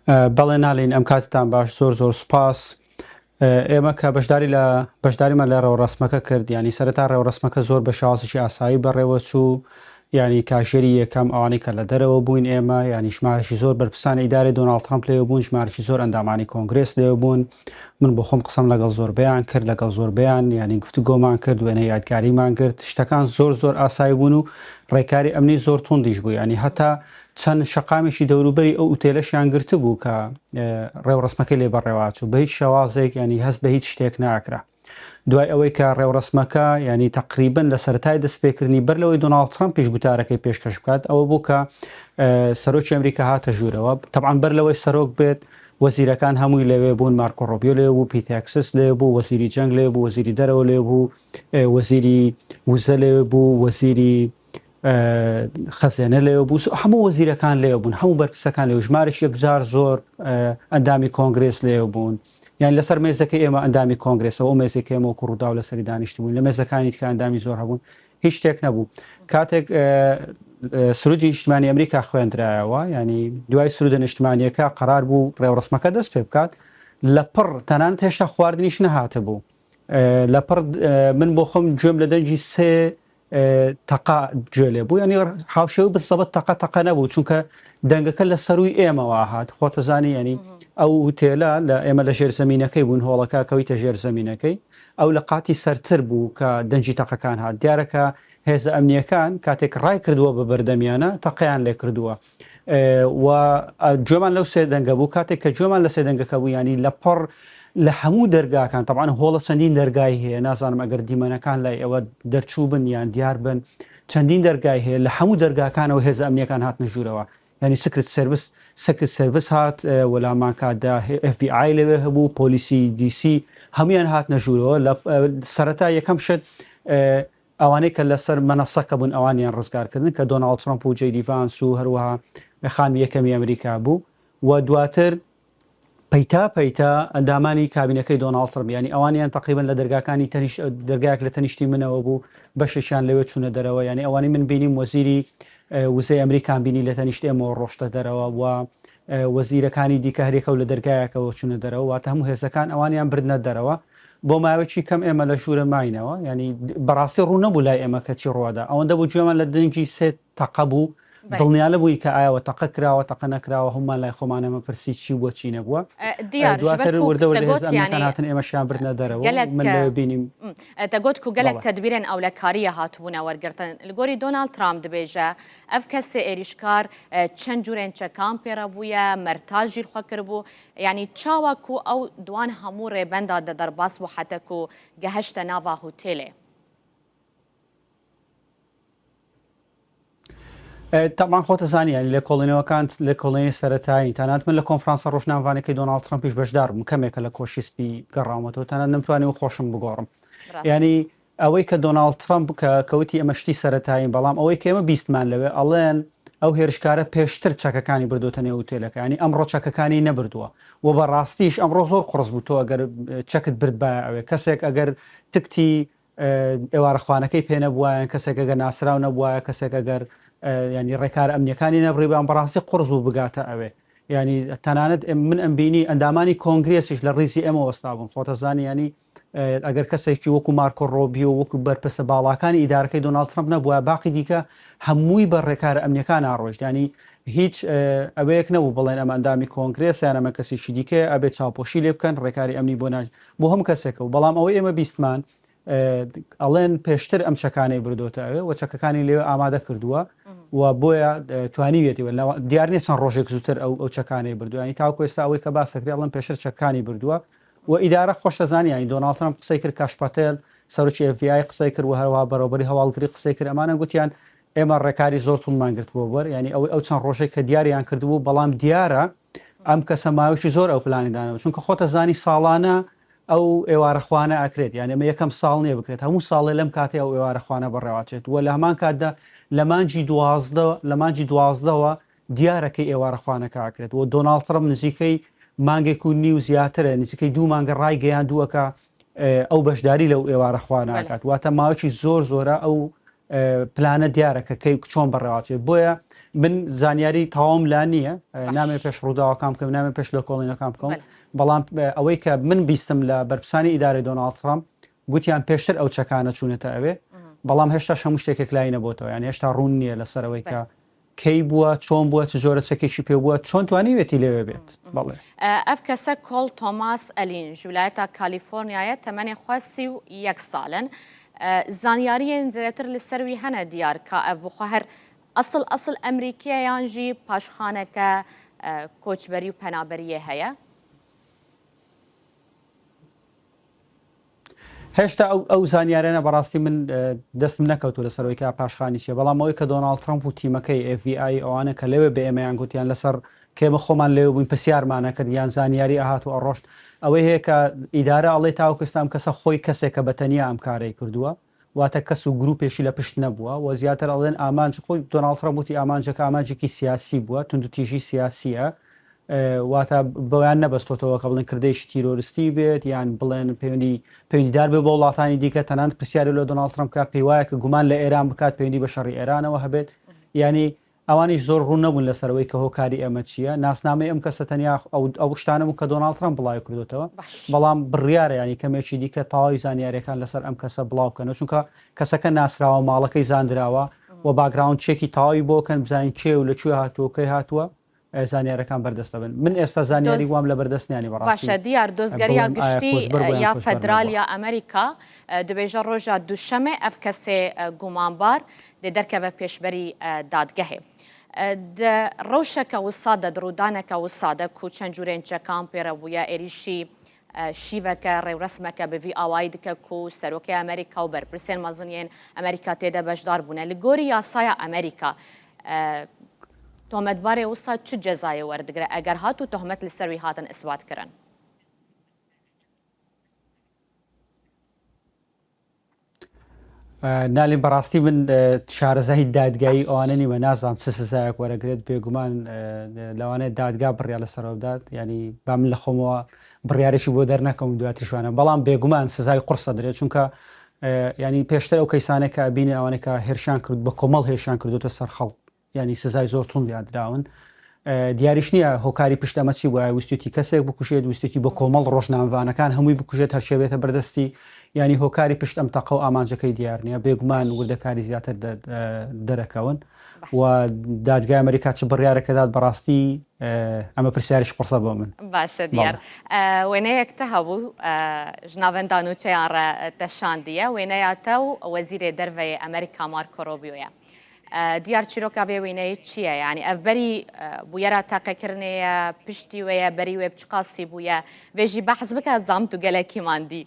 بەڵێ نالین ئەم کاتتان باش زۆر زۆر سوپاس. ئێمە کە بەشداری لە بەشداریمان لە ڕێوڕەسمەکە کرد یانی سەرەتا ڕێوڕەسمەکە زۆر بە شێوازێکی ئاسایی بەڕێوە چوو یانی کاژێری یەکەم ئەوانەی کە لە دەرەوە بووین ئێمە یانی ژمارەی زۆر بەرپرسانی ئیدارەی دۆناڵد ترەمپ لەوێ بوون ژمارەی زۆر ئەندامانی کۆنگرێس لەوێ بوون من بۆ خۆم قسەم لەگەڵ زۆربەیان کرد لەگەڵ زۆربەیان یانی گفتوگۆمان کرد وێنەی یادگاریمان گرت شتەکان زۆر زۆر ئاسایی بوون و ڕێکاری ئەمنی زۆر توندیش بوو یانی هەتا چەند شەقامێکی دەوروبەری ئەو ئوتێلەشیان گرتبوو کە ڕێوڕەسمەکەی لێ بەڕێواچوو بە هیچ شێوازێک ینی هەست بە هیچ شتێک ناکرا دوای ئەوەی کە ڕێوڕەسمەکە ینی تقریبن لە سەرەتای دەستپێکردنی بەر لەوەی دۆناڵد ترامپیش گوتارەکەی پێشکەش بکات ئەوە بوو کە سەرۆکی ئەمریکا هاتە ژوورەوە تەبعەن بەر لەوەی سەرۆک بێت وەزیرەکان هەمووی لەوێ بوون مارکۆ ڕۆبیۆ لێ بوو پیت هێگسێس لێ بوو وەزیری جەنگ لێ بوو وەزیری دەرەوە لێ بوو وەزیری وزە لێ بوو وەزیری خەزێنە لەوێ بوو هەموو وەزیرەکان لێ بوون هەموو بەرپرسەکان لێ ژمارەش یەکجار زۆر ئەندامی کۆنگرێس لێ بوون یان لەسەر مێزەکە ئێمە ئەندامی کۆنگرێسەوە ئەو مێزێک ئێمە وەکو ڕووداو لەسەری دانیشتبوون لە مێزەکانی دیکە ئەندامی زۆر هەبوون هیچ شتێک نەبوو کاتێک سرودی نیشتمانی ئەمریکا خوێندرایەوە ینی دوای سرودە نیشتمانیەکە قرار بوو ڕێوڕسمەکە دەست پێ بکات لە پڕ تەنانەت هێشتا خواردنیش نەهاتبوو لە پڕ من بۆ خۆم گوێم لە دەنگی سێ تەقە گوێ لێ بوو ینی هاوشێوە بسەبت تەقە تەقە نەبوو چونکە دەنگەکە لە سەروی ئێمەوە هات خۆتەزانی ینی ئەو هوتێلە لە ئێمە لە ژێر زمینەکەی بوون هۆڵەکە کەویتە ژێر زمینەکەی ئەو لە قاتی سەرتر بوو کە دەنگی تەقەکان هات دیارەکە هێزە ئەمنیەکان کاتێک ڕای کردووە بە بەردەمیانە تەقیان لێ کردووە و گوێمان لەو سێ دەنگە بوو کاتێک کە گوێمان لە سێ دەنگەکە بوو ینی لە پڕ لە هەموو دەرگاکان تەبعەن هۆڵە چەندین دەرگای هەیە نازانم ئەگەر دیمەنەکان لای ئەوە دەرچوو بن یان دیار بن چەندین دەرگای هەیە لە هەموو دەرگاکانەوە هێزە ئەمنیەکان هاتنە ژوورەوە یعنی Secret Service Secret Service هات وەلامان کاتدا FBI لەوێ هەبوو پۆلیسی DC هەمویان هاتنە ژوورەوە لە سەرەتا یەکەم شت ئەوانەی کە لەسەر مەنەسەکە بوون ئەوانیان ڕزگار کردن کە دۆناڵد ترەمپ و جەی دی ڤانس و هەروەها خانمی یەکەمی ئەمریکا بوو و دواتر پەیتا پەیتا ئەندامانی کابینەکەی دۆناڵد ترەمپ یانی ئەوانیان تقریبا لە دەرگاکانی تەنیشت دەرگایەک لە تەنیشتی منەوە بوو بەشێکیان لەوێ چوونە دەرەوە یانی ئەوانەی من بینیم وەزیری وزەی ئەمریکان بینی لە تەنیشت ئێمەوە ڕۆشتە دەرەوە و وەزیرەکانی دیکە هەریەکە و لە دەرگایەکەوە چوونە دەرەوە واتە هەموو هێزەکان ئەوانیان بردنە دەرەوە بۆ ماوەیەکی کەم ئێمە لە ژوورە ماینەوە ینی بەڕاستی ڕوون نەبوو لای ئێمە کە چی ڕووادا ئەوەندە بوو گوێمان لە دەنگی سێ تەقە بوو دڵنیا نەبووین کە ئایا تەقە کراوە تەقە نەکراوە هەموومان لای خۆمان ئەمە پرسی چی بووە چی نەبووە دیار دواتر وردە وردە دەگوت هێزە ئەمنیەکان یعنی هاتن ئێمەشیان بردنە دەرەوە و گەلەک من لەوێ بینیم دەگوت کو گەلەک بەڵێ. تەدبیرێن ئەولەکاریە هاتبوونە وەرگرتن li gorî Donald Trump dibêje ev kesê êrîşkar çend curên çekan pê re bûye mertal jî li xwe kiribû yanî çawa ku ew di wan hemû rêbenda de derbas bû heta ku gehişte nava hotêlê. تەبعەن خۆت ئەزانی یانی لێکۆڵینەوەکان لێکۆڵینەوەی سەرەتایین تەنانەت من لە کۆنفرانسە ڕۆژنامەڤانەکەی دۆناڵد ترەمپیش بەشدار بووم کەمێکە لە کۆشکی سپی گەڕاومەتەوە تەنانەت نەمتوانی و خۆشم بگۆڕم ینی ئەوەی کە دۆناڵد ترەمپ کە کەوتی ئەمە شتی سەرەتایین بەڵام ئەوەی کە ئێمە بیستمان لەوێ ئەڵێن ئەو هێرشکارە پێشتر چەکەکانی بردوتە نێو ئوتێلەکە ینی ئەمڕۆ چەکەکانی نەبردووە و بەڕاستیش ئەمڕۆ زۆر قڕس بوو تۆ ئەگەر چەکت بردبایە ئەوێ کەسێک ئەگەر تکتی ئێوارەخوانەکەی پێ نەبوایە یان کەسێک ئەگەر ناسراو نەبوایە کەسێک ئەگەر ینی ڕێکارە ئەمنیەکانی نەبڕیبان بەڕاستی قڕز بوو بگاتە ئەوێ ینی تەنانەت من ئەمبینی ئەندامانی کۆنگرێسیش لە ڕیزی ئێمە وەستا بوون خۆتەزانی ینی ئەگەر کەسێکی وەکو مارکۆ ڕۆبیۆ وەکو بەرپرسە باڵاکانی ئیدارەکەی دۆناڵد ترەمپ نەبووە باقی دیکە هەمووی بە ڕێکارە ئەمنیەکان ئاڕۆشت ینی هیچ ئەوەیەک نەبوو بڵێن ئەمە ئەندامی کۆنگرێس یان ئەمە کەسێکی دیکە ئەبێت چاوپۆشی لێ بکەن ڕێکاری ئەمنی بۆ ناش بۆ هەموو کەسێکە و بەڵام ئەوەی ئێمە بیستمان ئەڵێن پێشتر ئەم چەکانەی بردۆتە ئەوێ و چەکەکانی لێوێ ئامادە کردووە و بۆیە توانیویەتی دیار نییە چەند ڕۆژێک زووتر ئەو ئەو چەکانەی بردووە ینی تاوەکو ئێستا ئەوەی کە باس دەکرێت ئەڵێن پێشتر چەکانی بردووە و ئیدارە خۆش دەزانی ینی دۆناڵد ترەمپ قسەی کرد کاش پاتێل سەرۆکی FBI قسەی کرد و هەروەها بەڕێوەبەری هەواڵگری قسەی کرد ئەمانە گوتیان ئێمە ڕێکاری زۆر توندمان گرتبووە بەر ینی ئەوەی ئەو چەند ڕۆژێک کە دیاریان کردبوو بەڵام دیارە ئەم کەسە ماوەیەکی زۆر ئەو پلانی داناوە چونکە خۆتە زانی ساڵانە ئەو ئێوارە خوانە ئەکرێت یان ئەمە یەکەم ساڵ نییە بکرێت هەموو ساڵێ لەم کاتی ئەو ئێوارە خوانە بەڕێواچێت و لە هەمان کاتدا لە مانگی دوازدە لە مانگی دوازدەوە دیارەکەی ئێوارە خوانەکە ئەکرێت و دۆناڵد ترەمپ نزیکەی مانگێک و نیو زیاترە نزیکەی دوو مانگە ڕایگەیاندووە کە ئەو بەشداری لەو ئێوارە خوانە ئەکات واتە ماوەیەکی زۆر زۆرە ئەو. پلانە دیارە کە کەی چۆن بەڕێواچێت بۆیە من زانیاری تەواوم لا نییە نامێ پێش ڕووداوەکان بکەم نامێ پێش لێکۆڵینەکان بکەم بەڵام ئەوەی کە من بیستم لە بەرپرسانی ئیدارەی دۆناڵد ترامپ گوتیان پێشتر ئەو چەکانە چوونەتە ئەوێ بەڵام هێشتا هەموو شتێکێک لای نەبووتەوە یان هێشتا ڕوون نییە لەسەر ئەوەی کە کەی بووە، چۆن بووە، چ جۆرە چەکێکی پێ بووە، چۆن توانیویەتی لەوێ بێت؟ بەڵێ. ئەڤ کەسە کۆڵ تۆماس ئەلین ژ ویلایەتا کالیفۆرنیایە تەمەنێ خوە 31 ساڵن. زانیاریێن زێدەتر li ser wî hene diyar ka ev bi xwe her esil esil Emerîkî ye yan jî paşxaneke koçberî û penaberiyê heye. هێشتا ئەو ئەو زانیارانە بەڕاستی من دەستم نەکەوتو لەسەر ئەوەی کە پاشخانی چیە بەڵام ئەوەی کە دۆناڵد ترەمپ و تیمەکەی FBI ئەوانە کە لەوێ بە ئێمەیان گوتیان لەسەر کە ئێمە خۆمان لەوێ بووین پرسیارمان ئەکرد یان زانیاری ئەهات و ئەڕۆشت ئەوەی هەیە کە ئیدارە ئەڵێ تاوەکو ئێستا ئەم کەسە خۆی کەسێکە بە تەنیا ئەم کارەی کردووە واتە کەس و گروپێکی لە پشت نەبووە و زیاتر ئەڵێن ئامانج خۆی دۆناڵد ترەمپ وتی ئامانجەکە ئامانجێکی سیاسی بووە توندوتیژی سیاسیە واتە بەویان نەبەستۆتەوە کە بڵێن کردەیەکی تیرۆرستی بێت یان بڵێن پەیوەندی پەیوەندیدار بێ بۆ وڵاتانی دیکە تەنانەت پرسیاری لە دۆناڵد ترەمپ کرا پێی وایە کە گومان لە ئێران بکات پەیوەندی بە شەڕی ئێرانەوە هەبێت یانی ئەوانیش زۆر ڕوون نەبوون لەسەر ئەوەی کە هۆکاری ئەمە چییە ناسنامەی ئەم کەسە تەنیا ئەو ئەو شتانە بوو کە دۆناڵد ترەمپ بڵاوی کردوتەوە بەڵام بڕیارە ینی کەمێکی دیکە تەواوی زانیاریەکان لەسەر ئەم کەسە بڵاو بکەنەوە چونکە کەسەکە ناسراوە ماڵەکەی زاندراوە و background check ی تەواوی بۆ کەن بزانین کێ و لە کوێ هاتووە کەی هاتووە زانیارەکان بەردەست دەبن من ئێستا زانیاری وام لە بەردەست نیانی بەڕاستی. باشە دیار دۆزگەریا بڵێم ئایا گشتی کۆچبەر بووە یان یا کۆچبەر فەدرال نەبووە. یا ئەمریکا دبێژە ڕۆژا دوشەمێ ئەڤ کەسێ گومانبار دێ دەرکەڤە پێشبەری دادگەهێ. د ڕەوشەکە وسا دە د ڕوودانەکە وسا دە کو چەند جورێن چەکان پێ رە بوویە ئێریشی شیڤەکە ڕێوڕەسمەکە بە ڤی ئاوایی دکە کو سەرۆکێ ئەمریکا و بەرپرسێن مەزن yên ئەمریکا تێدە بەشدار بوونە. li gorî یاسaya ئەمریکا تۆمەتبارێ وسا چ جەزایێ وەردگرە ئەگەر هات و تۆهمەت li ser wî hatin isbat kirin؟ نالین بەڕاستی من شارەزای دادگایی ئەوانە نیمە نازانم چ سزایەک وەرەگرێت بێگومان لەوانەیە دادگا بڕیار لەسەرەوە بدات ینی با من لە خۆمەوە بڕیارێکی بۆ دەرنەکەم دواتر شوانە بەڵام بێگومان سزای قورسە درێت چونکە ینی پێشتر ئەو کەیسانێکە بینی ئەوانێکە هێرشان کرد بە کۆمەڵ هێرشان کردوتە سەر خەڵک یانی سزای زۆر توندیان دراون دیاریش نییە هۆکاری پشت ئەمە چی بووە ویستێتی کەسێک بکوژێت ویستێتی بە کۆمەڵ ڕۆژنامەڤانەکان هەمووی بکوژێت هەرچێ بێتە بەردەستی ینی هۆکاری پشت ئەم تەقە و ئامانجەکەی دیار نییە بێگومان وردەکاری زیاتر دەرەکەون و دادگای ئەمریکا چ بڕیارەکەدات بەڕاستی ئەمە پرسیارش قڕسە بۆ من باشە دیار وێنەیەک تە هەبوو ژناڤندا نوچەیان ڕە تەشاندیە وێنەیە تە و وەزیرێ دەرڤەیە ئەمریکا مارکۆ ڕۆبیۆیە دیار چیرۆکا ڤێ وینەیی چییە؟ یانی ئەڤ بەری بویەرا تەقەکردنێیە پشتی وێیە بەری وێ چ قاسی بویە ڤێ ژی بەحس بکە زام تو گەلەکی ماندی.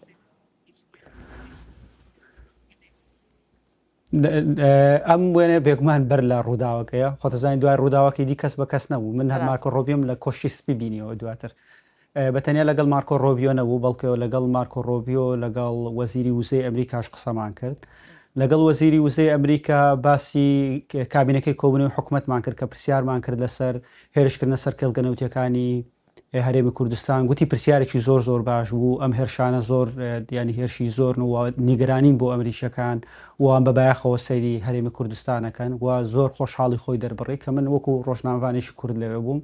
ئەم وێنەیە بێگومان بەر لە ڕووداوەکەیە خۆتەزانی دوای ڕووداوەکەی دی کەس بە کەس نەبوو من هەر مارکۆ ڕۆبیۆم لە کۆشکی سپی بینیەوە دواتر بە تەنیا لەگەڵ مارکۆ ڕۆبیۆ نەبوو، بەڵکو لەگەڵ مارکۆ ڕۆبیۆ، لەگەڵ وەزیری وزەی ئەمریکاش قسەمان کرد. لەگەڵ وەزیری وزەی ئەمریکا باسی کابینەکەی کۆبوونەوەی حکومەتمان کرد کە پرسیارمان کرد لەسەر هێرشکردنە سەر کێڵگە نەوتیەکانی هەرێمی کوردستان. گوتی پرسیارێکی زۆر زۆر باش بوو، ئەم هێرشانە زۆر یانی هێرشی زۆرن و نیگەرانین بۆ ئەمریکیەکان و ئەم بە بایەخەوە سەیری هەرێمی کوردستان ئەکەن و زۆر خۆشحاڵی خۆی دەربڕی کە من وەکو ڕۆژنامەڤانێکی کورد لەوێ بووم.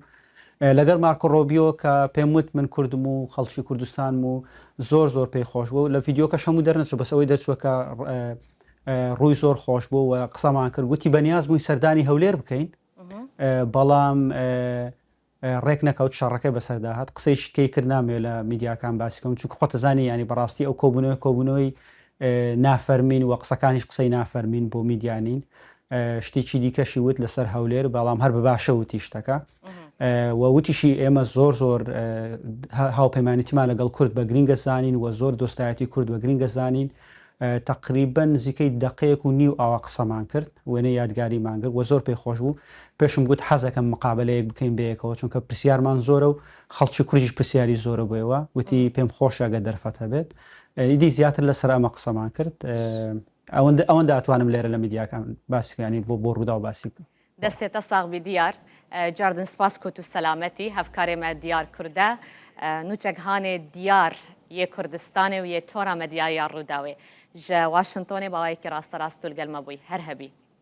لەگەڵ مارکۆ ڕۆبیۆ کە پێم وت من کوردم و خەڵکی کوردستانم و زۆر زۆر پێی خۆش بوو لە ڤیدیۆکەش هەموو دەرنەچوو بەس ئەوەی دەرچووە کە ڕووی زۆر خۆش بوو و قسەمان کرد گوتی بەنیاز بووین سەردانی هەولێر بکەین بەڵام ڕێک نەکەوت شەڕەکەی بەسەردا هات قسەی شکەی کرد نامەوێت لە میدیاکان باسی کەم چونکە خۆتەزانی ینی بەڕاستی ئەو کۆبوونەوەی کۆبوونەوەی نافەرمین و قسەکانیش قسەی نافەرمین بۆ میدیا نین. شتێکی دیکەشی وت لەسەر هەولێر بەڵام هەر بە باشە وتی شتەکە و وتیشی ئێمە زۆر زۆر هاوپەیمانێتیمان لەگەڵ کورد بە گرینگە زانین و زۆر دۆستایەتی کورد بە گرینگە زانین تقریبا نزیکەی دقەیەک و نیو ئاوا قسەمان کرد وێنە یادگاریمان کرد و زۆر پێی خۆش بوو پێشم گوت حەزەکەم مقابلەیەک بکەین بەیەکەوە چونکە پرسیارمان زۆرە و خەڵکی کوردیش پرسیاری زۆرە بۆیەوە وتی پێم خۆشە گە دەرفەت هەبێت ئیدی زیاتر لەسەر ئەمە قسەمان کرد ئەوەندە ئەوەندە ئەتوانم لێرە لە میدیاکان باسی ینی بۆ بۆ ڕووداو باسی بکەم. دەستێ تە ساغ بی دیار جاردن سپاس کو تو سەلامەتی هەڤکارێ مە دیار کوردە نوچەگ هانێ دیار. یێ کوردستانێ و یێ تۆرا مەدیاییا ڕووداوێ ژە واشنتۆنێ باوایەکی ڕاستەڕاست و لگەل مە بووی. هەر هەبی.